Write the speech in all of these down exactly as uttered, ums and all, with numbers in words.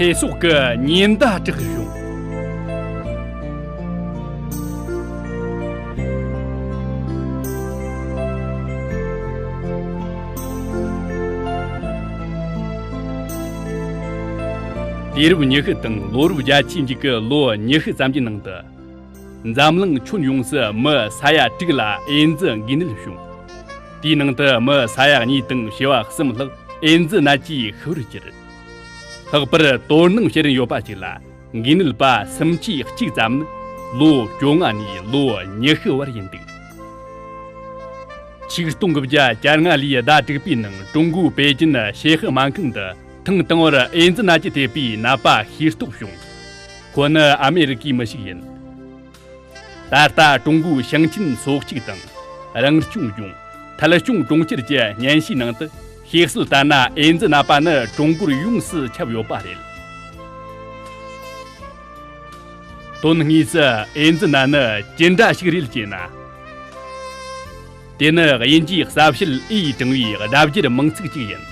ཚེ་སྲོག་གི་ཉེན་བརྡ་བསྒྲགས་བྱུང་། དུས་རབས་ཉི་ཤུ་དང་ལོ་རབས་བརྒྱད་ཅུའི་མཇུག་གི་ལོ་ཉི་ཤུ་ཙམ་གྱི་ནང་དུ། འཛམ་གླིང་ཁྱོན་ཡོངས་སུ་མི་ས་ཡ་དྲུག་ལ་ཨེ་ཛི་འགོས་ནད་བྱུང་། དེའི་ནང་དུ་མི་ས་ཡ་གཉིས་དང་བྱེ་བ་གསུམ་ལྷག་ཨེ་ཛི་ནད་ཀྱིས་ཤི་བར་གྱུར། ལྷག་པར་དོ་སྣང་བྱེད་རིན་ཡོད་པ་ཞིག་ལ། འགོས་ནད་པ་སུམ་ཆའི་གཅིག་ཙམ་ནི་ལོ་བཅོ་ལྔ་ནས་ལོ་ཉི་ཤུ་བར་ཡིན་འདུག། ཆིག་སྟོང་དགུ་བརྒྱ་གྱ་ལྔ་ལོའི་ཟླ་དྲུག་པའི་ནང་ཀྲུང་གོའི་པེ་ཅིན་ཞེ་ཧི་སྨན་ཁང་དུ་ཐེངས་དང་པོར་ཨེ་ཛི་ནད་ཀྱིས་ཐེབས་པའི་ནད་པ་ཤེས་རྟོགས་བྱུང་། ཁོ་ནི་ཨ་མེ་རི་ཀའི་མི་ཞིག་ཡིན། ད་ལྟ་ཀྲུང་གོའི་ཞིང་ཆེན་སོ་གཅིག་དང་། རང་སྐྱོང་ལྗོངས། ཐད་སྐྱོང་གྲོང་ཁྱེར་གྱི་སྙན་ཞུའི་ནང་དུ། ཤེས་གསལ་ལྟར་ན། ཨེ་ཛི་ནད་པ་ནི་ཀྲུང་གོར་ཡོངས་སུ་ཁྱབ་ཡོད་པ་རེད། དོན་དངོས་སུ་ཨེ་ཛི་ནད་ནི་ཅི་འདྲ་ཞིག་རེད་ཅེ་ན། དེ་ནི་དབྱིན་ཇིའི་གསར་བཤད་ཨེ་ཡིས་དྲངས་པའི་སྒྲ་བསྒྱུར་མིང་ཚིག་ཅིག་ཡིན།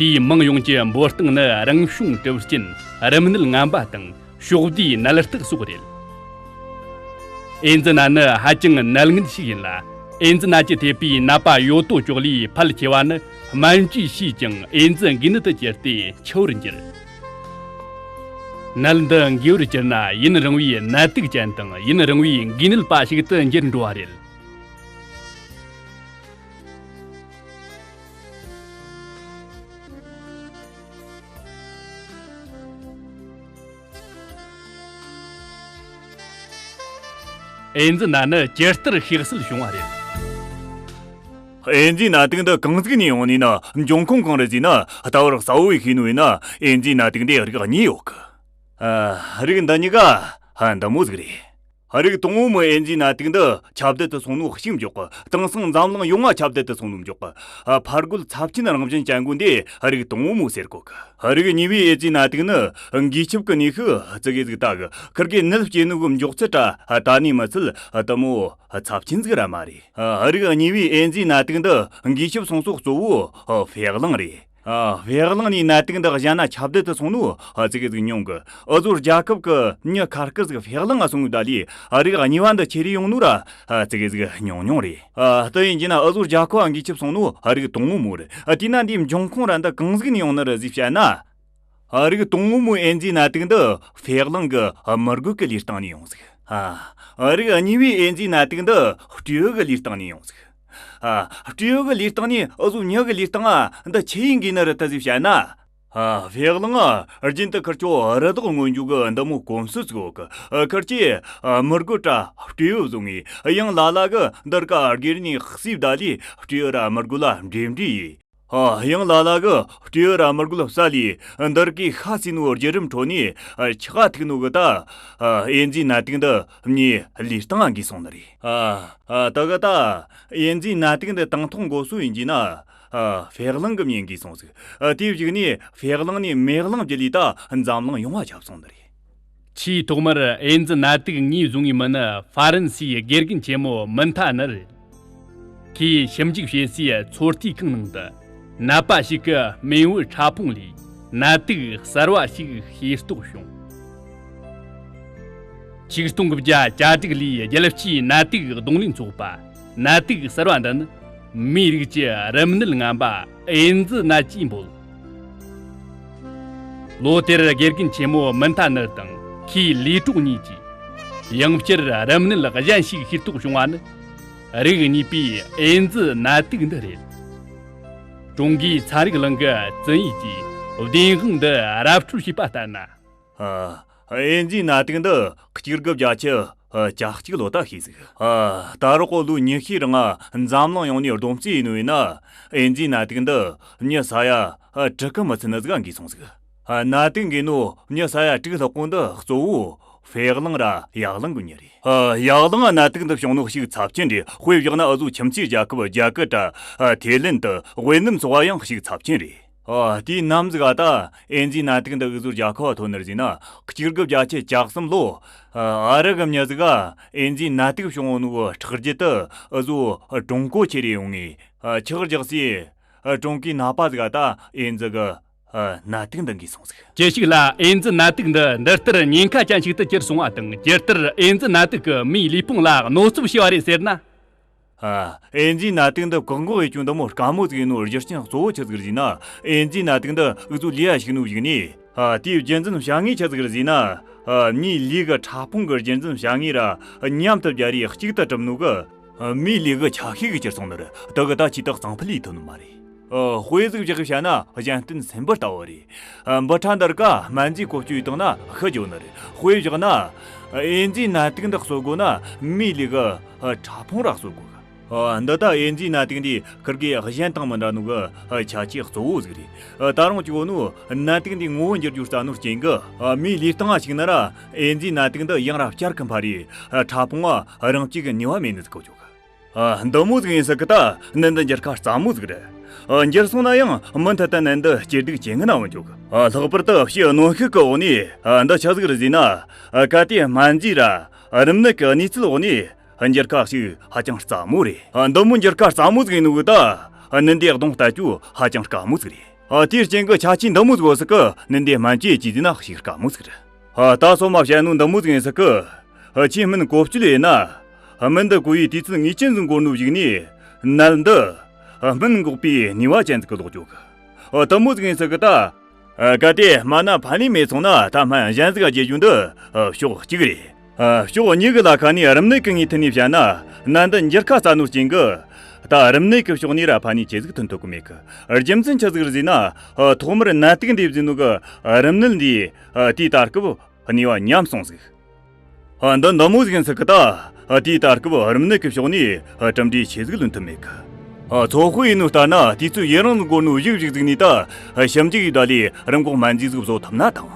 དེའི་མིང་ཡོངས་ཀྱི་འབོད་སྟངས་ནི། རང་བྱུང་གྲིབ་ཅན། རིམས་ནད་ངན་པ་དང་། ཕྱོགས་བསྡུས་ནད་རྟགས་སོགས་རེད། ཨེ་ཛི་ནད་ནི་ཧ་ཅང་ནད་ངན་ཞིག་ཡིན་ལ། ཨེ་ཛི་ནད་ཀྱིས་ཐེབས་པའི་ནད་པ་ཡོད་དོ་ཅོག་ལས་ཕལ་ཆེ་བ་ནི་སྨན་བཅོས་བྱས་ཀྱང་ཨེ་ཛི་འགོས་ནད་དུ་གྱུར་ཏེ་འཆི་བར་འགྱུར། ནད་འདི་འགོས་པར་གྱུར་ན་ཡུན་རིང་བའི་ནད་དུག་ཅན་དང་ཡུན་རིང་བའི་འགོས་ནད་པ་ཞིག་ཏུ་འགྱུར་འགྲོ་བ་རེད། ཨེ་ཛི་ནད་ནི་ཇི་ལྟར་ཤེས་གསལ་བྱུང་བ་རེད། ཨེ་ཛི་ནད་དུག་འདི་གང་ཟིག་ནས་ཡོང་ནི་ན། འབྱུང་ཁུངས་གང་རེད་ཟེར་ན། ད་བར་གསལ་བོ་ཡིས་ཤེས་ནོ་ཡིན་ན། ཨེ་ཛི་ནད་དུག་འདི་རིགས་གཉིས་ཡོད་གི། ཨ། རིགས་འདི་གཉིས་ཀ་འདི་མོ་ཟིག་རེད། རིགས་དང་པོ་མོ་ཨེ་ཛི་ནད་དུག་འདི་ཁྱབ་གདལ་དུ་སོང་ནོ་གཅིག་མགྱོགས་གི། དེང་སང་འཛམ་གླིང་ཡོངས་ལ་ཁྱབ་གདལ་དུ་སོང་ནོ་མགྱོགས་གི། ཨ། ཕར་རྒོལ་ཚབས་ཆེན་རང་བཞིན་ཅན་གོ་འདི་རིགས་དང་པོ་མོ་ཟེར་གོ་གི། རིགས་གཉིས་པའི་ཨེ་ཛི་ནད་དུག་ནི་འགོས་ཁྱབ་ཀྱི་ནུས་ཤུགས་ཙི་གེ་ཟིག་ད་གི། ཁིར་གི་ནད་སྐྱེ་ནོ་གི་མགྱོགས་ཚད་ར་ད་ནི་མི་ཚད་དེ་མོ་ཚབས་ཆེན་ཟིག་ར་མ་རེད། ཨ། རིགས་གཉིས་པའི་ཨེ་ཛི་ནད་དུག་འདི་འགོས་ཁྱབ་སོང་ས་གཙོ་བོ་ཨ། ཕེ་གླང་རེད། ཨ། ཕེ་གླང་ནས་ནད་དུག་འདི་གཞན་ན་ཁྱབ་གདལ་དུ་སོང་ནོ་ཨ། ཙི་གེ་ཟིག་ཉུང་གི། འུ་ཟོ་རྒྱལ་ཁབ་ཀྱི་མྱི་ཁ་སྐད་ཟིག་ཕེ་གླང་ང་སོང་ད་ལས། ཨ། རིགས་གཉིས་པ་འདི་ཁྱེར་ཡོང་ནོ་ར་ཨ། ཙི་གེ་ཟིག་ཉུང་ཉུང་རེད། ཨ། དེ་ཡིན་གྱི་ན་འུ་ཟོ་རྒྱལ་ཁབ་འགོས་ཁྱབ་སོང་ནོ་ཨ། རིགས་དང་པོ་མོ་རེད། ཨ། དེས་ན་འདིའི་འབྱུང་ཁུངས་ར་འདི་གང་ཟིག་ནས་ཡོང་ནི་རེད་ཟེར་བཤད་ན། ཨ། རིགས་དང་པོ་མོ་ཨེ་ཛི་ནད་དུག་འདི་ཕེ་གླང་གི་ཨ། མི་རྒོད་ཀྱི་ལུས་སྟེང་ནས་ཡོང་ཟིག། ཨ། རིགས་གཉིས་པའི་ཨེ་ཛི་ནད་དུག་འདི་སྤྲེའུ་གི་ལུས་སྟེང་ནས་ཡོང་ཟིག། ཨ། སྤྲེའུ་གི་ལུས་སྟེང་ནས་འུ་ཟོ་མྱི་གི་ལུས་སྟེང་ང་འདི་ཆི་ཡིན་གི་ནི་རེད་ད་ཟེར་བཤད་ན། ཨ། ཕེ་གླང་ང་རྒྱུན་དུ་ཁིར་ཆོ་རི་དྭགས་རྔོན་རྒྱུ་གི་འདི་མོ་གོམས་སྲོལ་ཟིག་ཡོད་གི། ཨ། ཁིར་ཆོས་ཨ། མི་རྒོད་ར་སྤྲེའུ་བཟུང་ངས་ཡང་ལ་ལ་གི་འདི་རིགས་སྒེར་ནས་གསོས་བསྡད་ལས་སྤྲེའུ་ར་མི་རྒོད་ལ་འབྲེལ་འདྲིས་ཡས། ཨ། ཡང་ལ་ལ་གི་སྤྲེའུ་ར་མི་རྒོད་བསད་ལས་འདི་རིགས་ཤ་ཟོས་ནོ་བརྒྱུད་རིམ་ཁྲོད་ནས་ཨ། ཁྲག་ཐིགས་ནོ་གི་ད་ཨ། ཨེ་ཛི་ནད་དུག་འདི་མྱིའི་ལུས་སྟེང་ང་འགོས་སོང་ནི་རེད། ཨ། ཨ། ད་གི་ད་ཨེ་ཛི་ནད་དུག་འདི་དང་ཐོག་འགོ་སོ་ཡིན་གྱི་ན། ཨ། ཕེ་གླང་གི་མྱིས་འགོས་སོང་ཟིག། ཨ། དེའི་གཞུག་ནས་ཕེ་གླང་ནས་མེ་གླང་བརྒྱུད་ལས་ད་འཛམ་གླིང་ཡོངས་ལ་ཁྱབ་སོང་ནི་རེད། ཆེས་ཐོག་མར་ཨེ་ཛི་ནད་དུག་ངོས་བཟུང་བའི་མི་ནི་ཧྥ་རན་སིའི་དགེ་རྒན་ཆེན་མོ་མུན་ཐ་ནི་རེད། ཁོས་ཞིབ་འཇུག་བྱེད་སའི་ཚོད་ལྟའི་ཁང་ནང་དུ་ནད་པ་ཞིག་གི་མེ་འོད་ཕྲ་ཕུང་ལས་ནད་དུག་གསར་བ་ཞིག་ཤེས་རྟོགས་བྱུང་། ཆིག་སྟོང་དགུ་བརྒྱ་གྱ་དྲུག་ལོའི་རྒྱལ་སྤྱིའི་ནད་དུག་རྡུང་ལེན་ཚོགས་པ་ནད་དུག་གསར་བ་འདི་ནི་མིའི་རིགས་ཀྱི་རིམས་ནད་ངན་པ་ཨེ་ཛི་ནད་ཅེས་འབོད། ལོ་དེར་དགེ་རྒན་ཆེན་མོ་མུན་ཐ་ནི་དང་ཁོའི་ལས་གྲོགས་གཉིས་ཀྱིས་ཡང་བསྐྱར་རིམས་ནད་གཞན་ཞིག་ཤེས་རྟོགས་བྱུང་བ་ནི་རིགས་གཉིས་པའི་ཨེ་ཛི་ནད་དུག་འདི་རེད། ཀྲུང་གོའི་ཚན་རིག་གླིང་གི་ཙིན་ཡི་གིས་བདེན་དཔང་འདི་ར་སྤྲོད་བྱས་པ་ལྟར་ན། ཨ། ཨེ་ཛི་ནད་དུག་འདི་གཅིག་དགུ་བརྒྱད་ཅུ་གྱ་གཅིག་ལོ་ད་ཤེས་ཟིག། ཨ། ད་རག་གོ་ལོ་ཉི་ཤུའི་རིང་ང་འཛམ་གླིང་ཡོངས་ནས་སྡོམ་རྩིས་ཡིན་ནོ་ཡིན་ན། ཨེ་ཛི་ནད་དུག་འདི་མྱི་ས་ཡ་དྲུག་གི་མི་ཚད་ནི་ཟིག་འགོས་སོང་ཟིག། ཨ། ནད་དུག་འགོས་ནོ་མྱི་ས་ཡ་དྲུག་ལྷག་གོ་འདི་གཙོ་བོ་ཧྥེ་གླང་ར་ཡ་གླང་གི་མྱི་རེད། ཨ། ཡ་གླང་ང་ནད་དུག་འདི་བྱུང་ནོ་ཤུགས་ཚབས་ཆེན་རེད། དཔེ་བཞག་ན་འུ་ཟོ་ཁྱིམ་མཚེས་རྒྱལ་ཁབ་རྒྱ་གར་ར་ཨ། ཐེ་ལན་དུ་ཝེ་ནམ་སོགས་པ་ཡང་ཤུགས་ཚབས་ཆེན་རེད། ཨ། དེའི་ནམ་ཟིག་ག་ད་ཨེ་ཛི་ནད་དུག་འདི་འུ་ཟོ་རྒྱལ་ཁབ་བ་ཐོན་ནི་རེད་ཟེར་ན། གཅིག་དགུ་བརྒྱད་ཅུ་གྱ་གསུམ་ལོ། ཨ། ཨ་རི་གི་མྱི་ཟིག་ག་ཨེ་ཛི་ནད་དུག་བྱུང་ནོ་གི་ཁྲག་རྒྱུད་དེ་འུ་ཟོ་ཀྲུང་གོ་ཁྱེར་ཡོང་ངས། ཨ། ཁྲག་རྒྱག་སའི་ཨ། ཀྲུང་གོའི་ནད་པ་ཟིག་ག་ད་ཨེ་ཛི་གི་ ཨ། ནད་དུག་འདི་འགོས་སོང་ཟིག་ཅི་ཞིག་ལ་ཨེ་ཛི་ནད་དུག་འདི་འདི་ལྟར་ཉེན་ཁ་ཅན་ཞིག་ཏུ་གྱུར་སོང་བ་དང་། ཇི་ལྟར་ཨེ་ཛི་ནད་དུག་གིས་མིའི་ལུས་ཕུང་ལ་གནོད་འཚེ་བྱས་པ་རེད་ཟེར་ན། ཨ། ཨེ་ཛི་ནད་དུག་འདི་བཀག་འགོག་ཡེད་རྒྱུ་འདི་མོ་དཀའ་མོ་ཟིག་ཡིན་ནོ་རྒྱུ་རྐྱེན་གཙོ་བོ་ཆི་ཟིག་རེད་ཟེར་ན། ཨེ་ཛི་ནད་དུག་འདི་འུ་ཚོའི་ལུས་ལ་ཞུགས་ནོ་ཞིག་ནས། ཨ། དེའི་རྒྱུ་མཚན་བྱ་དངོས་ཆི་ཟིག་རེད་ཟེར་ན། ཨ། མིའི་ལུས་ཀྱི་ཕྲ་ཕུང་གི་རྒྱུ་མཚན་བྱ་དངོས་ར་མཉམ་དུ་སྦྱར་རེ་གཅིག་ཏུ་གྲུབ་ནོ་གིས། ཨ། མིའི་ལུས་ཀྱི་ཆ་ཤས་ཀྱི་གྱུར་སོང་ནི་རེད། དེ་གིས་ད་ཆེས་ཐག་གཙང་ཕུད་ལས་ཐུབ་ནི་མ་རེད། ཨ། དཔེ་ཟིག་བཞག་གི་བཤད་ན་གཞན་སྟོན་སེམས་པ་ལྟ་བུ་རེད། ཨ། འབུ་ཕྲ་འདི་རིགས་སྨན་རྫས་བཀོལ་སྤྱོད་བཏང་ན་ཤི་འགྱོ་ནི་རེད། དཔེ་བཞག་ན། ཨེ་ཛི་ནད་དུག་འདི་གསོ་དགོས་ན་མིའི་ལུས་ཀྱི། ཨ། ཕྲ་ཕུང་ར་གསོ་དགོས་གི་ཨ། འདི་ད་ཨེ་ཛི་ནད་དུག་འདི་ཁིར་གི་གཞན་དང་མི་འདྲ་ནོ་གི། ཨ། ཁྱད་ཆོས་གཙོ་བོ་ཟིག་རེད། ཨ། ད་རུང་གཅིག་བོ་ནོ་ནད་དུག་འདི་ངོ་བོ་འགྱུར་རྒྱུ་རྩ་ནོ་རྐྱེན་གིས། ཨ། མིའི་ལུས་སྟེང་ང་ཞུགས་ན་ར་ཨེ་ཛི་ནད་དུག་འདི་ཡང་ར་བསྐྱར་གི་འཕར་རེ། ཨ། ཕྲ་ཕུང་ང་རང་སྐྱེ་གི་ནུས་པ་མེད་ནི་ཟིག་གོ་ཆོག་ཨ། འདི་མོ་ཟིག་ཡིན་ཟིག་གི་ད་ནད་འདི་འགྱུར་ཁ་སླ་མོ་ཟིག་རེད། ཨ། འགྱུར་སོང་ན་ཡང་མུ་མཐུད་དུ་ནད་འདི་སྐྱེ་སྡུག་ཇེ་ངན་ན་འོང་འཇུག་ཨ། ལྷག་པར་དུ་ཕྱིའི་གནོན་ཤུགས་ཀྱི་འོག་ནས། ཨ། འདི་ཆི་ཟིག་རེད་ཟེར་ན། ཨ། གལ་ཏེ་སྨན་རྫས་ར་རིམས་ནད་ཀྱི་གནས་ཚུལ་འོག་ནས། འགྱུར་ཁ་ཞིག་ཧ་ཅང་སླ་མོ་རེད། ཨ། འདི་མོ་འགྱུར་ཁ་སླ་མོ་ཟིག་ཡིན་ནོ་གི་ད་ནད་འདི་གདོང་གཏད་རྒྱུ་ཧ་ཅང་དཀའ་མོ་ཟིག་རེད། ཨ། དེའི་རྐྱེན་གྱིས་ཁྱད་ཆོས་འདི་མོ་ཟིག་ཡོད་ཟིག་གི་ནད་འདི་སྨན་བཅོས་བྱས་ཟིན་ན་ཞིག་དཀའ་མོ་ཟིག་རེད། ཨ། ད་སོ་མ་བཤད་ནོ་འདི་མོ་ཟིག་ཡིན་ཟིག་གི་ཨ། ཆེས་སྨན་བཀོལ་སྤྱོད་ཡིན་ན། སྨན་འདི་བཀོལ་བའི་དུས་ཚོད་ངེས་ཅན་ཟིག་འགོར་ནོ་ཞིག་ནས། ནད་འདི་སྨན་འགོག་པའི་ནུས་པ་ཅན་ཟིག་གི་ལོག་འགྱོ་གི་ཨ། འདི་མོ་ཟིག་ཡིན་ཟིག་གི་ད། ཨ། གལ་ཏེ་སྨན་ན་ཕན་ནུས་མེད་སོང་ན་ད་སྨན་གཞན་ཟིག་བརྗེ་རྒྱུ་འདི། ཨ། ཕྱོགས་གཅིག་རེད། ཨ། ཕྱོགས་གཉིས་ཀྱི་ལ་ཁ་ནས་རིམས་ནད་ཀྱི་ངོས་ཐད་ནས་བཤད་ན། ནད་འདི་འགྱུར་ཁ་སླ་ནོ་རྐྱེན་གྱིས། ད་རིམས་ནད་ཀྱི་ཕྱོགས་ནས་ར་ཕན་ནུས་ཆེ་ཟིག་ཐོན་ཐུབ་གི་མེད་གི་རྒྱུ་མཚན་ཆི་ཟིག་རེད་ཟེར་ན། ཨ། ཐོག་མར་ནད་དུག་འདི་བཟོས་ནོ་གི་རིམས་ནད་འདིས། ཨ། དེའི་ད་སྐབས་ནུས་པ་ཉམས་སོང་ཟིག་ཨ། འདི་འདི་མོ་ཟིག་ཡིན་ཟིག་གི་ད། ཨ། དེའི་ད་སྐབས་རིམས་ནད་ཀྱི་ཕྱོགས་ནས། ཨ། གྲུབ་འབྲས་ཆེ་ཟིག་ལོན་ཐུབ་མེད་གི་ཨ། ཚོད་དཔག་ཡིན་ནོ་ལྟར་ན་དུས་ཚོད་ཡུན་རིང་ཟིག་འགོར་ནོ་ཞིག་ཞིག་ཟིག་ནས་ད། ཨ། ཞིབ་འཇུག་གི་བརྡ་ལས་རིམས་འགོག་སྨན་རྫས་ཟིག་བཟོ་ཐུབ་ན་དང་།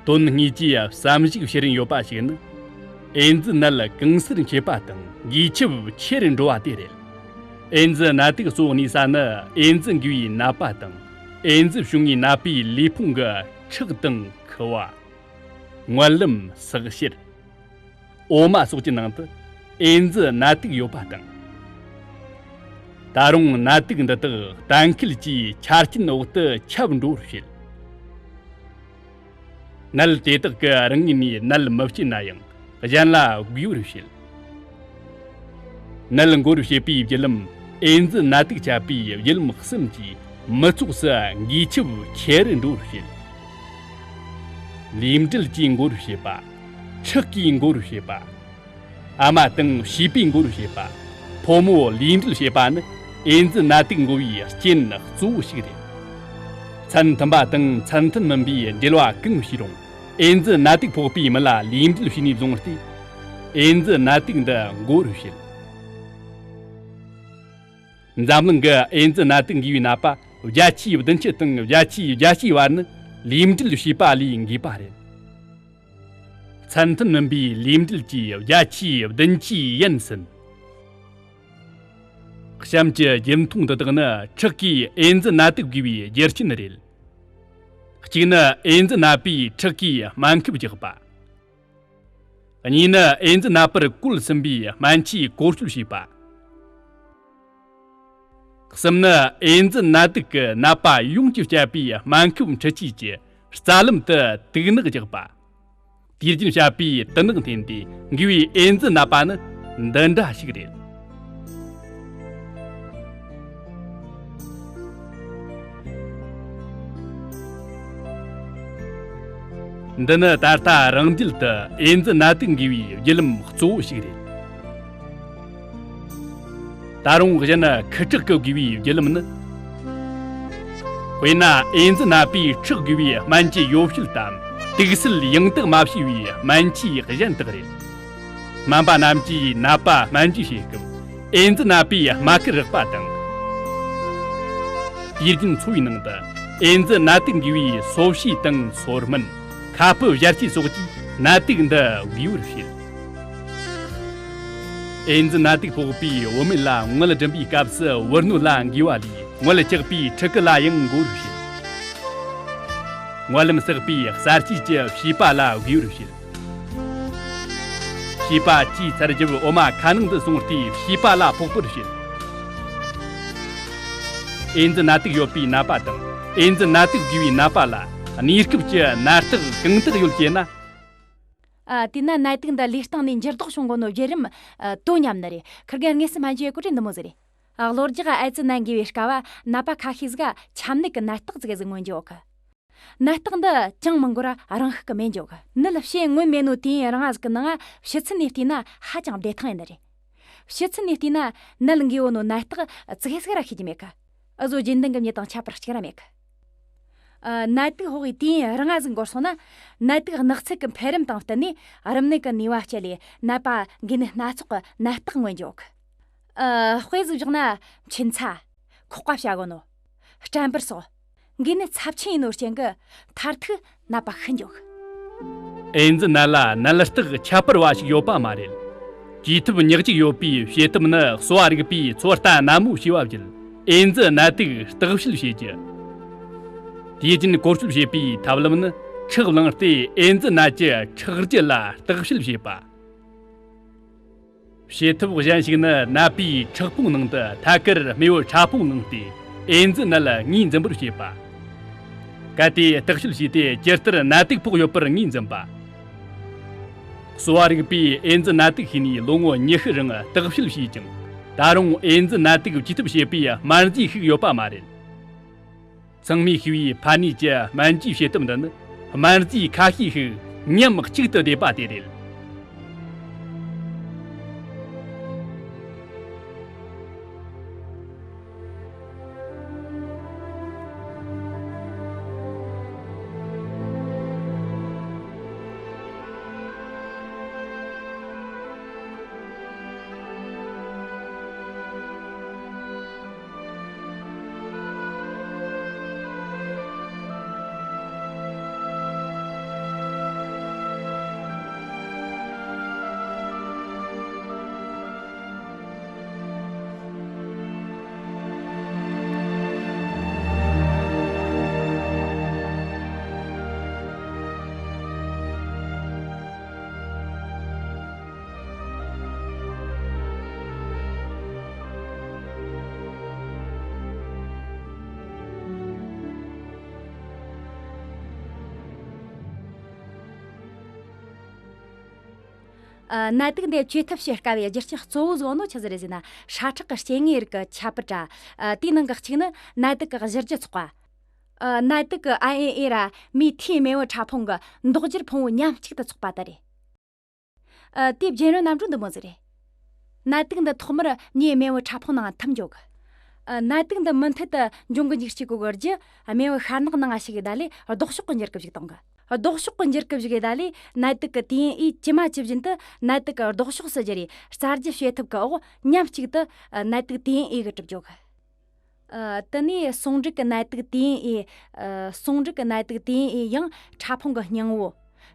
དོན་དངོས་ཀྱི་བསམ་གཞིག་བྱེད་རིན་ཡོད་པ་ཞིག་ནི། ཨེ་ཛི་ནད་གང་སར་མཆེད་པ་དང་འགོས་ཁྱབ་ཆེ་རུ་འགྲོ་བ་དེ་རེད། ཨེ་ཛི་ནད་དུག་གཙོ་བོ་གནས་ས་ནི་ཨེ་ཛི་འགོས་པའི་ནད་པ་དང་། ཨེ་ཛི་བྱུང་བའི་ནད་པའི་ལུས་ཕུང་གི་ཁྲག་དང་ཁུ་བ། མངལ་ལམ་ཟག་ཕྱེད། འོ་མ་སོགས་ཀྱི་ནང་དུ་ཨེ་ཛི་ནད་དུག་ཡོད་པ་དང་། ད་རུང་ནད་དུག་འདི་དག་གཏན་འཁེལ་གྱི་ཆ་རྐྱེན་འོག་ཏུ་ཁྱབ་འགྲོ་བར་བྱེད། ནད་དེ་དག་གིས་རང་ངོས་ནས་ནད་མི་བསྐྱེད་ན་ཡང་གཞན་ལ་འགོས་པར་བྱེད། ནད་འགོ་རུ་བྱེད་པའི་བརྒྱུད་ལམ་ཨེ་ཛི་ནད་དུག་ཁྱབ་པའི་བརྒྱུད་ལམ་གསུམ་གྱིས་མི་ཚོགས་སུ་འགོས་ཁྱབ་ཆེ་རུ་འགྲོ་བར་བྱེད། ལུས་འབྲེལ་གྱིས་འགོ་རུ་བྱེད་པ། ཁྲག་གིས་འགོ་རུ་བྱེད་པ། ཨ་མ་དང་བྱིས་པས་འགོ་རུ་བྱེད་པ། ཕོ་མོ་ལུས་འབྲེལ་བྱེད་པ་ནི་ཨེ་ཛི་ནད་དུག་འགོ་བའི་རྐྱེན་གཙོ་བོ་ཞིག་རེད། མཚན་མཐུན་པ་དང་མཚན་མཐུན་མིན་པའི་འབྲེལ་བ་གང་བྱས་རུང་ཨེ་ཛི་ནད་དུག་ཕོག་པའི་མི་ལ་ལུས་འབྲེལ་བྱས་ནས་བཟུང་སྟེ། ཨེ་ཛི་ནད་དུག་འདི་འགོ་རུ་བྱེད། འཛམ་གླིང་གི་ཨེ་ཛི་ནད་དུག་འགོས་པའི་ནད་པ་བརྒྱ་ཆའི་བདུན་ཅུ་དང་བརྒྱ་ཆའི་བརྒྱད་ཅུའི་བར་ནི་ལུས་འབྲེལ་བྱས་པ་ལས་འགོས་པ་རེད། མཚན་མཐུན་མིན་པའི་ལུས་འབྲེལ་གྱིས་བརྒྱ་ཆའི་བདུན་ཅུ་ཡན་ཟིན། གཤམ་གྱི་རྒྱུན་མཐོང་འདི་དག་ནི་ཁྲག་གིས་ཨེ་ཛི་ནད་དུག་འགོས་པའི་རྒྱུ་རྐྱེན་རེད། གཅིག་ནི་ཨེ་ཛི་ནད་པས་ཁྲག་གིས་སྨན་ཁབ་རྒྱག་པ། གཉིས་ནི་ཨེ་ཛི་ནད་པར་བཀོལ་ཟིན་པའི་སྨན་ཆས་བཀོལ་སྤྱོད་བྱས་པ། གསུམ་ནི་ཨེ་ཛི་ནད་དུག་གིས་ནད་པ་ཡོངས་ཀྱིས་བསྐྱབས་པའི་སྨན་ཁབ་འཕྲུལ་ཆས་ཀྱིས་རྩ་ལམ་དུ་དུག་ནག་རྒྱག་པ། དུས་རྒྱུན་བཤད་པའི་དུ་ནག་འཐེན་ཏེ་འགོས་པའི་ཨེ་ཛི་ནད་པ་ནི་འདི་འདྲ་ཞིག་རེད། འདི་ནི་ད་ལྟ་རང་རྒྱལ་དུ་ཨེ་ཛི་ནད་དུག་འགོས་པའི་བརྒྱུད་ལམ་གཙོ་བོ་ཞིག་རེད། ད་རུང་གཞན་ཁུ་ཁྲག་གིས་འགོས་པའི་བརྒྱུད་ལམ་ནི། དཔེར་ན་ཨེ་ཛི་ནད་པས་ཁྲག་བསྒོས་པའི་སྨན་གྱི་ཡོ་བྱད་དམ་དུག་སེལ་ཡང་དག་མ་བྱས་པའི་སྨན་ཆས་གཞན་དག་རེད། སྨན་པ་རྣམས་ཀྱིས་ནད་པ་སྨན་བཅོས་བྱེད་སྐབས་ཨེ་ཛི་ནད་པའི་རྨ་ཁུ་རགས་པ་དང་། དུས་རྒྱུན་འཚོ་བའི་ནང་དུ་ཨེ་ཛི་ནད་དུག་འགོས་པའི་སོ་བྱེའུ་དང་སོར་སྨན། ཁ་ཕུབ་བཞར་བྱེའུ་སོགས་ཀྱིས་ནད་དུག་འདི་བསྒོས་པར་བྱེད། ཨེ་ཛི་ནད་དུག་ཕོག་པའི་བུད་མེད་ལ་མངལ་འགྲིམ་པའི་སྐབས་སུ་བུ་སྣོད་ལ་འགོས་པ་ལས་མངལ་ཆགས་པའི་ཕྲུ་གུ་ལ་ཡང་འགོ་རུ་བྱེད། མངལ་ལམ་བསགས་པའི་གསར་སྐྱེས་ཀྱི་བྱིས་པ་ལ་བསྒོས་པར་བྱེད། བྱིས་པ་བཅོས་ཚར་རྗེས་འོ་མ་ཁ་ནང་དུ་སོང་སྟེ་བྱིས་པ་ལ་ཕོག་པར་བྱེད། ཨེ་ཛི་ནད་དུག་ཡོད་པའི་ནད་པ་དང་ ཨེ་ཛི་ནད་དུག་འགོས་པའི་ནད་པ་ལ་གནས་སྐབས་ཀྱི་ནད་རྟགས་གང་དག་ཡོད་ཅེ་ན། ཨ། དེས་ན་ནད་དུག་འདི་ལུས་སྟེང་ནས་འགྱུར་ལྡོག་བྱུང་གོ་ནོ་བརྒྱུད་རིམ། ཨ། དོ་མཉམ་ནི་རེད། ཁིར་གེ་དངོས་སུ་སྨན་བཅོས་ཡེ་གོ་དུས་འདི་མོ་ཟིག་རེད། ཨ། གློ་རྒྱག་ཨེ་ཙི་ནད་འགོས་པའི་སྐབས་ནད་པ་ཁ་ཤས་ཟིག་ཆམ་ནད་ཀྱི་ནད་རྟགས་ཟིག་ཟིག་མངོན་གྱི་ཡོད་གི། ནད་རྟགས་འདི་ཅང་མི་འགོར་ར་རང་ཤུགས་ཀྱིས་མེད་འགྱོ་གི། ནད་ཕྱི་མངོན་མེད་ནོ་དུས་ཡུན་རིང་ང་ཟིག་གི་ནང་ཕྱི་ཚུལ་ནས་བལྟས་ན་ཧ་ཅང་བདེ་ཐང་ཡིན་ནི་རེད། ཕྱི་ཚུལ་ནས་བལྟས་ན་ནད་འགོས་ཡོད་ནོ་ནད་རྟགས་ཙི་གེ་ཟིག་ར་ཤེས་ཀྱི་མེད་གི། འུ་ཟོ་རྒྱུན་ལྡན་གྱི་མྱི་དང་ཁྱད་པར་གཅིག་ར་མེད་གི། ཨ། ནད་དུག་ཕོག་གི་དུས་ཡུན་རིང་ང་ཟིག་འགོར་སོང་ན། ནད་དུག་ནག་ཚད་ཀྱི་འཕེལ་རིམ་དང་བསྟུན་ནས་རིམས་ནད་ཀྱི་ནུས་པ་སྤྱད་ལས་ནད་པ་འགོས་ནད་སྣ་ཚོགས་ཀྱི་ནད་རྟགས་མངོན་འགྱོ་གི། ཨ། དཔེ་ཟིག་བཞག་ན་མཆིན་ཚ། ཁོག་པ་བྱ་གོ་ནོ། སྐྲན་འབུར་སོགས། འགོས་ནད་ཚབས་ཆེན་ཡིན་ནོ་རྐྱེན་གྱིས་མཐར་ཐུག་ནད་པ་ཤི་འགྱོ་གི། ཨེ་ཛི་ནད་ལ་ནད་རྟགས་ཁྱད་པར་བ་ཞིག་ཡོད་པ་མ་རེད། བཅོས་ཐབས་ཉག་གཅིག་ཡོད་པའི་བྱེད་ཐབས་ནི་གསོ་བ་རིག་པས་ཚོད་ལྟ་ནན་མོ་བྱས་པ་བརྒྱུད་ཨེ་ཛི་ནད་དུག་བརྟག་དཔྱད་བྱེད་རྒྱུ། དུས་རྒྱུན་བཀོལ་སྤྱོད་བྱེད་པའི་ཐབས་ལམ་ནི་ཁྲག་བླངས་ཏེ་ཨེ་ཛི་ནད་ཀྱི་ཁྲག་རྒྱུད་ལ་བརྟག་དཔྱད་བྱེད་པ། བྱེད་ཐབས་གཞན་ཞིག་ནི་ནད་པའི་ཁྲག་ཕུང་ནང་དུ་ཐད་ཀར་རྨེའུ་ཕྲ་ཕུང་བླངས་ཏེ་ཨེ་ཛི་ནད་ངོས་འཛིན་པར་བྱེད་པ། གལ་ཏེ་བརྟག་དཔྱད་བྱས་ཏེ་ཇི་ལྟར་ནད་དུག་ཕོག་ཡོད་པར་ངོས་འཛིན་པ། གསོ་བ་རིག་པས་ཨེ་ཛི་ནད་དུག་ཤེས་ནས་ལོ་ངོ་ཉི་ཤུ་རིང་བརྟག་དཔྱད་བྱས་ཀྱང་ད་རུང་ཨེ་ཛི་ནད་དུག་བཅོས་ཐབས་བྱེད་པའི་སྨན་རྫས་ཤིག་ཡོད་པ་མ་རེད། ཚང་མས་ཤེས་པའི་ཕན་ནུས་ཀྱི་སྨན་བཅོས་བྱེད་ཐབས་འདི་ནི་སྨན་རྫས་ཁ་ཤས་ཤིག་མཉམ་གཅིག་ཏུ་བསྡེབས་པ་དེ་རེད། ཨ། ནད་དུག་འདི་བཅོས་ཐབས་བྱེད་དཀའ་བའི་རྒྱུ་རྐྱེན་གཙོ་བོ་ཟིག་ནོ་ཆི་ཟིག་རེད་ཟེར་ན། ཤ་ཁྲག་གི་སྐྱེ་དངོས་རིགས་ཀྱི་ཁྱད་པར་ར། ཨ། དེའི་ནང་གི་གཅིག་ནི་ནད་དུག་གི་གཞིར་རྒྱུ་ཚོགས་པ། ཨ། ནད་དུག་གི་ཨར་ཨེན་ཨེ་ར་མིའི་ཐོའི་རྨེའུ་ཕྲ་ཕུང་གི་མདོག་སྒྱུར་ཕུང་བོ་མཉམ་གཅིག་ཏུ་ཚོགས་པ་དེ་རེད། ཨ། དེའི་རྒྱུན་རིང་རྣམ་གྲངས་འདི་མོ་ཟིག་རེད། ནད་དུག་འདི་ཐོག་མར་མྱིའི་རྨེའུ་ཕྲ་ཕུང་ནང་ཐིམ་འགྱོ་གི། ཨ། ནད་དུག་འདི་མུ་མཐུད་དུ་འབྱུང་གི་འཇུག་བྱེད་གོ་གི་རྒྱུ་རྨེའུ་ཤར་ནག་ནང་ང་ཞིག་གི་ད་ལས་ལྡོག་ཕྱོགས་ཀྱི་འགྱུར་ཁུག་ཞིག་གཏོང་གི། ལྡོག་ཕྱོགས་ཀྱི་འགྱུར་ཁུག་ཞིག་གི་ད་ལས་ནད་དུག་གི་དུས་ཡུན་ཨི་ཇི་མ་ཇི་བཞིན་དུ་ནད་དུག་གི་ལྡོག་ཕྱོགས་སུ་གྱུར་རེ་གསར་བརྗེ་བྱེད་ཐབས་ཀྱི་འོག་མཉམ་གཅིག་ཏུ་ནད་དུག་དུས་ཡུན་ཨི་གི་གྲུབ་འགྱོ་གི། ཨ། དེ་ནས་ཟུངས་སྒྲིག་གི་ནད་དུག་དུས་ཡུན་ཨི། ཨ། ཟུངས་སྒྲིག་གི་ནད་དུག་དུས་ཡུན་ཨི་ཡང་ཕྲ་ཕུང་གི་སྙིང་བོ།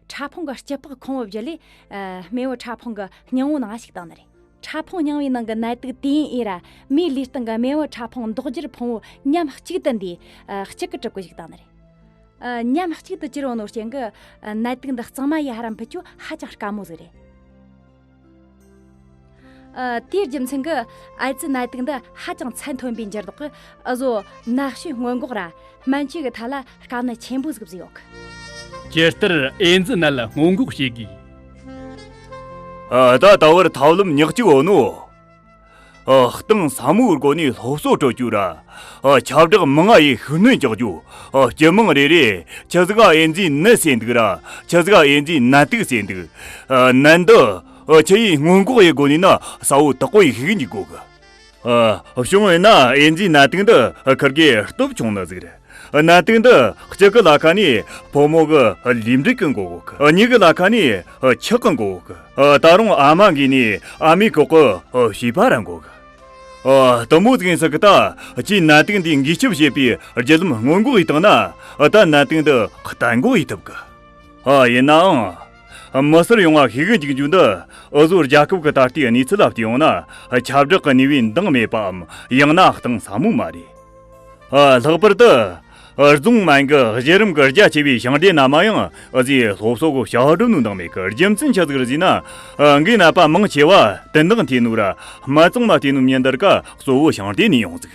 ཕྲ་ཕུང་གི་སྐྱི་པགས་ཁུང་བུ་བརྒྱུད་ལས། ཨ། རྨེའུ་ཕྲ་ཕུང་གི་སྙིང་བོ་ནང་ཞུགས་བཏང་ནི་རེད། ཕྲ་ཕུང་སྙིང་བོའི་ནང་གི་ནད་དུག་དུས་ཡུན་ཨི་ར་མིའི་ལུས་སྟེང་གི་རྨེའུ་ཕྲ་ཕུང་མདོག་སྒྱུར་ཕུང་བོ་མཉམ་གཅིག་ཏུ་འདུས། ཨ། གཅིག་གི་གྲུབ་ཀྱི་བཞག་བཏང་ནི་རེད། ཨ། མཉམ་གཅིག་ཏུ་གྱུར་ཡོང་ནོ་རྐྱེན་གྱིས། ཨ། ནད་དུག་འདི་གཙང་མ་ཡི་ཧ་ར་འཕུད་རྒྱུ་ཧ་ཅང་དཀའ་མོ་ཟིག་རེད། ཨ། དེའི་རྒྱུ་མཚན་གྱིས་ཨེ་ཙི་ནད་དུག་འདི་ཧ་ཅང་ཚད་མཐོན་པོའི་འགྱུར་ལྡོག་གིས་འུ་ཟོ་ནད་བཅོས་སྔོན་འགོག་ར་སྨན་བཅོས་ཀྱི་ཐད་ལ་དཀའ་གནད་ཆེན་པོ་ཟིག་བཟོས་ཡོད་གི། ཇི་ལྟར་ཨེ་ཙི་ནད་སྔོན་འགོག་བྱེད་དགོས། ཨ། ད་ད་བར་ཐབས་ལམ་ཉག་གཅིག་ཡོད་ནོ། ཨ། གཏིང་ཟབ་མོའི་སྒོ་ནས་སློབ་གསོ་སྤྲོད་རྒྱུ་ར། ཨ། ཁྱབ་བསྒྲགས་མང་ང་ཡི་ཤུགས་སྣོན་རྒྱག་རྒྱུ། ཨ། སྤྱི་དམངས་རེ་རེས་ཆི་ཟིག་ཨེ་ཙི་ནད་ཟེར་འདུག་ར་ཆི་ཟིག་ཨེ་ཙི་ནད་དུག་ཟེར་འདུག་ཨ། ནད་འདི། ཨ། ཆི་ཡིས་སྔོན་འགོག་ཡེད་དགོས་ནི་ན་གསལ་བོ་དག་པོ་ཡིས་ཤེས་གི་འཇུག་དགོས་གི། ཨ། བྱུང་བས་ན་ཨེ་ཙི་ནད་དུག་འདི་ཁིར་གི་སྟོབས་ཆུང་ནི་ཟིག་རེད། ནད་དུག་འདི་གཅིག་གི་ལ་ཁ་ནས་ཕོ་མོ་གི་ལུས་འབྲེལ་གི་འགོ་གོ་གི། གཉིས་གི་ལ་ཁ་ནས་ཁྱི་གི་འགོ་གོ་གི། ད་རུང་ཨ་མ་འགོས་ནས་ཨ་མའི་ཁོག་གི་བྱིས་པ་ར་འགོ་གི། ཨ། དེ་མོ་ཟིག་ཡིན་ས་གི། ད་ཁྱིས་ནད་དུག་འདི་འགོས་ཁྱབ་བྱེད་པའི་བརྒྱུད་ལམ་སྔོན་འགོག་ཡེད་བཏང་ན། ད་ནད་དུག་འདི་གཏན་འགོག་ཡེད་ཐུབ་གི། ཨ། ཡིན་ནའང་། མི་སེར་ཡོངས་ལ་ཤེས་གི་འཇུག་རྒྱུ་འདི། འུ་ཟོ་རྒྱལ་ཁབ་ཀྱི་ད་ལྟའི་གནས་ཚུལ་ལ་བལྟས་ཡོང་ན། ཁྱབ་བསྒྲགས་ཀྱི་ནུས་པའི་འདང་མེད་པའམ། ཡང་ན་གཏིང་ཟབ་མོ་མ་རེད། ཨ། ལྷག་པར་དུ། རྫོང་སྨན་གྱི་གཞི་རིམ་གྱི་རྒྱ་ཆེ་བའི་ཞིང་སྡེ་རྣམས་ཡང་འུ་ཟོས་སློབ་གསོ་གི་ཞབས་བྲོ་ནོ་འདང་མེད་གི། རྒྱུ་མཚན་ཆི་ཟིག་རེད་ཟེར་ན། ཨ། འགོས་ནད་པ་མང་ཆེ་བ་དོན་དག་འཐེན་ནོ་ར་སྨད་འཚོང་ལ་བརྟེན་ནོ་མྱི་འདི་རིགས་གཙོ་བོ་ཞིང་སྡེ་ནས་ཡོང་ཟིག།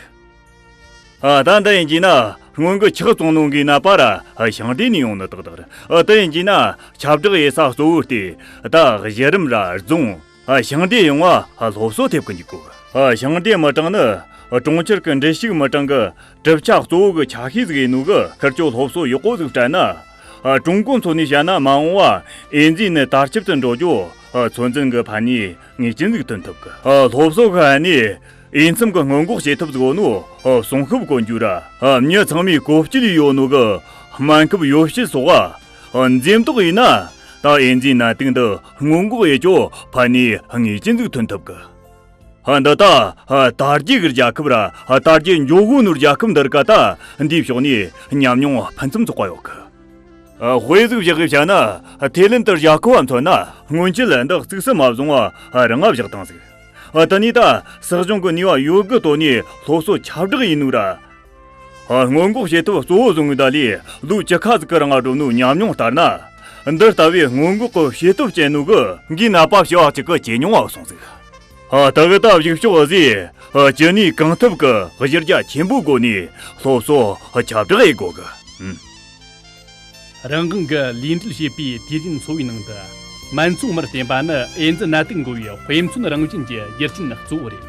ཨ། ད་འདི་ཡིན་གྱི་ན་ སྔོན་གྱི་ཆག་བཙོང་ནོ་གི་ནད་པ་ར་ཞིང་སྡེ་ནས་ཡོང་ནི་ཏག་ཏག་རེད། དེ་ཡིན་གྱི་ན་ཁྱབ་བསྒྲགས་ཡེ་ས་གཙོ་བོ་དེ་ད་གཞི་རིམ་ར་རྫོང་ཞིང་སྡེ་ཡོང་བ་སློབ་གསོ་ཐེབས་གི་འཇུག་གོ། ཞིང་སྡེ་མི་གྲངས་ནི་གྲོང་ཁྱེར་གྱི་འབྲི་ཤུགས་མི་གྲངས་གི་གྲུབ་ཆ་གཙོ་བོ་གི་ཆ་ཤས་ཟིག་ཡིན་ནོ་གི་ཁིར་ཆོ་སློབ་གསོ་ཡག་པོ་ཟིག་སྤྲད་ན། ཀྲུང་གོ་མཚོན་ནས་བཤད་ན་མ་འོངས་པ་ཨེ་ཛི་ནི་དར་ཁྱབ་ཏུ་འགྲོ་རྒྱུ་ཚོད་འཛིན་གི་ཕན་ནུས་ངེས་ཅན་ཟིག་ཐོན་ཐུབ་གི། སློབ་གསོ་གི་ནི། འོས་འཚམ་གྱི་སྔོན་འགོག་བྱེད་ཐབས་ཟིག་ཡོད་ནོ། སྲུང་སྐྱོབ་གོ་རྒྱུ་ར། མྱི་ཚང་མས་གོ་སྐྱིད་ཡོད་ནོ་གི་སྨན་ཁབ་ཡོ་བྱད་སོགས། འཛེམ་དོགས་ཡིན་ན། ད་ཨེ་ཛི་ནད་དུག་འདི་སྔོན་འགོག་ཡེ་རྒྱུ་ཕན་ནུས་ངེས་ཅན་ཟིག་ཐོན་ཐུབ་གི། འདི་ད་དར་རྒྱས་གི་རྒྱལ་ཁབ་ར་དར་རྒྱས་འགྱོ་གོ་ནོ་རྒྱལ་ཁབ་འདི་རིགས་ད་འདིའི་ཕྱོགས་ནས་ཉམས་མྱོང་ཕུན་སུམ་ཚོགས་པ་ཡོད་གི། དཔེ་ཟིག་བཞག་གི་བཤད་ན། ཐེ་ལན་དུ་རྒྱལ་ཁབ་བ་མཚོན་ན་སྔོན་ཆད་འདི་གཙིགས་སུ་མ་བཟུང་བ་རང་བཞག་སྟངས་ཟིག། དེ་ནས་ད་སྲིད་གཞུང་གི་ནུས་པ་ཡོད་དགུ་བཏོན་ནས་སློབ་གསོ་ཁྱབ་བསྒྲགས་ཡིན་ནོ་ར། སྔོན་འགོག་བྱེད་ཐབས་གཙོ་བོ་བཟུང་གི་ད་ལས་ལོ་བཅུ་ཁ་ཟིག་གི་རིང་འགྲོ་ནོ་ཉམས་མྱོང་ལྟར་ན། འདི་ལྟ་བུའི་སྔོན་འགོག་གི་བྱེད་ཐབས་སྤྱད་ནོ་གི་འགའི་ནད་པ་བྱེ་བ་གཅིག་གི་ཇེ་ཉུང་བ་སོང་ཟིག། ད་གི་ད་གཞུག་ཕྱོགས་ཟིག་ཅི་ནུས་གང་ཐུབ་གི་གཞི་རྒྱ་ཆེན་པོའི་སྒོ་ནས་སློབ་གསོ་ཁྱབ་བསྒྲགས་ཡེ་དགོ་གི། རང་དབང་གི་ལས་འབྲེལ་བྱེད་པའི་དུས་ཡུན་འཚོ་བའི་ནང་དུ། སྨན་ཚོང་མར་བརྟེན་པ་ནི་ཨེ་ཛི་ནད་དུག་འགོ་བའི་དཔེ་མཚོན་རང་བཞིན་གྱི་རྒྱུ་རྐྱེན་གཙོ་བོ་རེད།